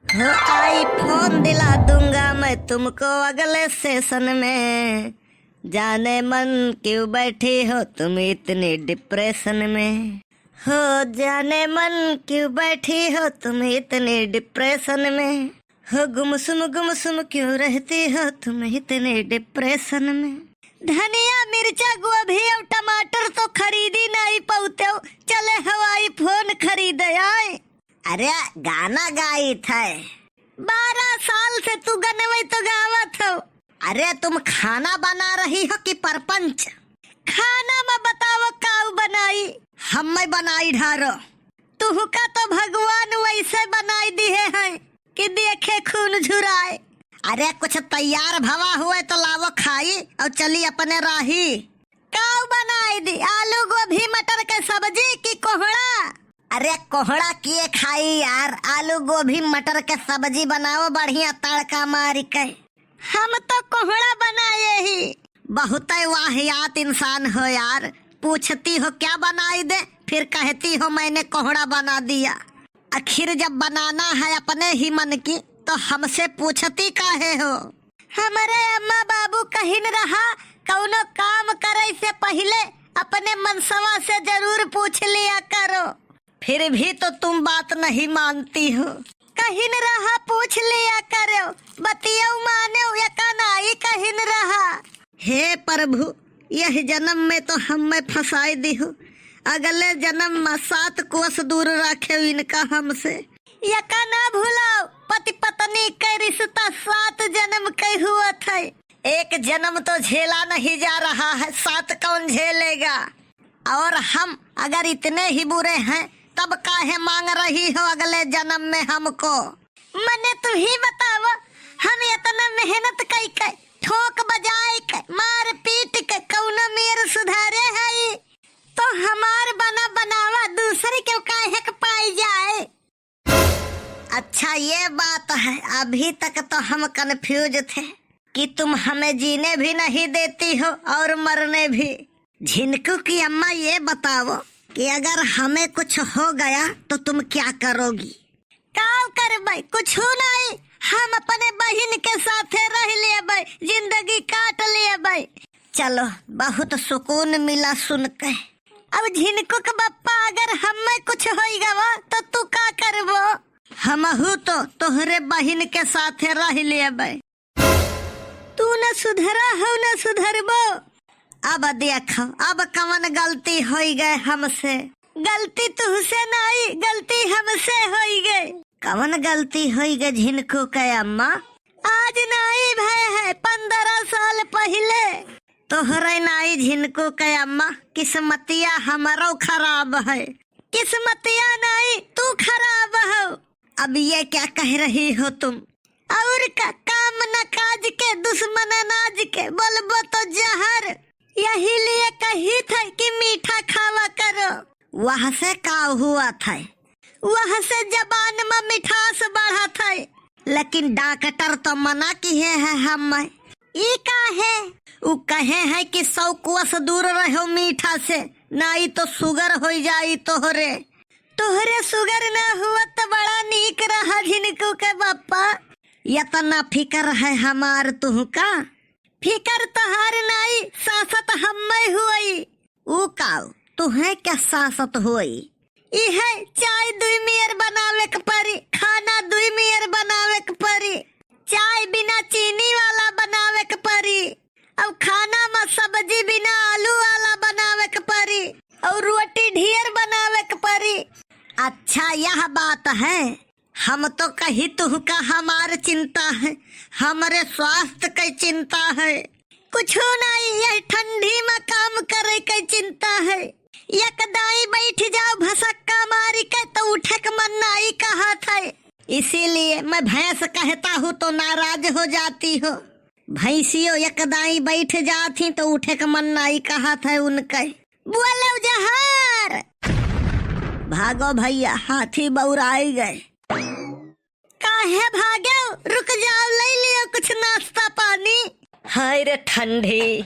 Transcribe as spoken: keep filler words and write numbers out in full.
हो iPhone दिला दूंगा मैं तुमको अगले session में। जाने मन क्यों बैठी हो तुम इतनी depression में। हो जाने मन क्यों बैठी हो तुम इतनी depression में। हो गुमसुम गुमसुम क्यों रहती हो तुम इतनी depression में। धनिया, मिर्चा, गोभी और टमाटर तो खरीदी नहीं पौते हो, चले हो iPhone खरीदे आए। अरे गाना गाइत है। बारह साल से तू गनवई तो गावत हो। अरे तुम खाना बना रही हो कि परपंच? खाना में बताओ काऊ बनाई? हम्मै बनाई ढारो। तुहका तो भगवान वैसे बनाई दिहे हैं कि देखे खून झुराए। अरे कुछ तैयार भवा हुए तो लावो खाई और चली अपने राही। काऊ बनाई दी? आलू गोभी मटर के सब्जी की कोहड़ा? अरे कोहड़ा किए खाई यार, आलू गोभी मटर के सब्जी बनाओ बढ़िया तड़का मार के। हम तो कोहड़ा बनाए ही। बहुतै वाहियात इंसान हो यार, पूछती हो क्या बनाई दे, फिर कहती हो मैंने कोहड़ा बना दिया। आखिर जब बनाना है अपने ही मन की तो हमसे पूछती काहे हो? हमरे अम्मा बाबू कहिन रहा, कौनो काम करे से पहिले अपने मनसवा से जरूर पूछ लिया करो। फिर भी तो तुम बात नहीं मानती हो। कहिन रहा पूछ लिया करो, बतियौ मानेउ, एका नाई कहिन रहा। हे प्रभु, यह जन्म में तो हम्मै फंसाई दिहो, अगले जन्म में सात कोस दूर राखेउ इनका हमसे। एका ना भुलाओ, पति पत्नी के रिश्ता सात जन्म के हुआ थे। एक जन्म तो झेला नहीं जा रहा है, सात कौन झेलेगा? और हम अगर इतने ही बुरे हैं, तब काहे मांग रही हो अगले जन्म में हमको? मने तू ही बताओ, हम इतना मेहनत कई के, ठोक बजाए के, मार पीट के कौनो मेर सुधारे हई, तो हमार बना बनावा दूसरे के काहे के पाई जाए? अच्छा, ये बात है, अभी तक तो हम confuse थे कि तुम हमें जीने भी नहीं देती हो और मरने भी। झिनकू की अम्मा, ये बताओ कि अगर हमें कुछ हो गया तो तुम क्या करोगी? काव करबै? कुछ नहीं, हम अपने बहिन के साथे रह लेबै, जिंदगी काट लेबै। चलो, बहुत सुकून मिला सुन के। अब झिनकू के बप्पा, अगर हमें कुछ होई गवा तो तू का करबो? हमहू तो तोहरे बहिन के साथे रह लेबै। तू न सुधरा हो न सुधरबो। अब देख, अब कवन गलती होई गए हमसे? गलती तुहसे नाई, गलती हमसे होई गए। कवन गलती होई गए झिनकू के अम्मा? आज नाई भय है, पन्द्रह साल पहिले। तोहरे नाई झिनकू के अम्मा, किस्मतिया हमरो खराब है। किस्मतिया नाई, तू खराब हो। अब ये क्या कह रही हो तुम? और का, काम न काज के, दुश्मन अनाज के, बोलबो तो जहर। यही लिए कही थे कि मीठा खावा करो। वह से का हुआ था? वह से जबान में मिठास बढ़त है। लेकिन डॉक्टर तो मना किहे है हम। ई का है? उ कहे है कि सौ कोस दूर रहो मीठा से, नाई तो शुगर हो जाई तोहरे। तोहरे शुगर ना हुआ तो बड़ा नीक रहा झिनकू के बप्पा। इतना फिकर है हमार तुहका? फिकर तोहार नाई, सासत हम्मै हुई। ऊ काऊ, तुहें क्या सासत होई? इहे चाय दुई मेर बनावे के परी, खाना दुई मेर बनावे के परी, चाय बिना चीनी वाला बनावे के परी, अब खाना में सब्जी बिना आलू वाला बनावे के परी, और रोटी ढेर बनावे के परी। अच्छा, यह बात है। हम तो कही तुहका हमार चिंता है, हमरे स्वास्थ्य के चिंता है। कुछो नाई, यह ठंडी में काम करे के चिंता है। एक दाई बैठ जाओ भसक्का मारी के तो उठे के मन नाई कहत है। इसीलिए मैं भैंस कहता हूँ तो नाराज हो जाती हो। भैंसियो एक दाई बैठ जात ही तो उठे के मन नाई कहत है उनके। बोलो जहर। भागो भैया, हाथी बौराई गए। काहे भागेउ? रुक जाओ, ले लियो कुछ नाश्ता पानी। हाय रे ठंडी,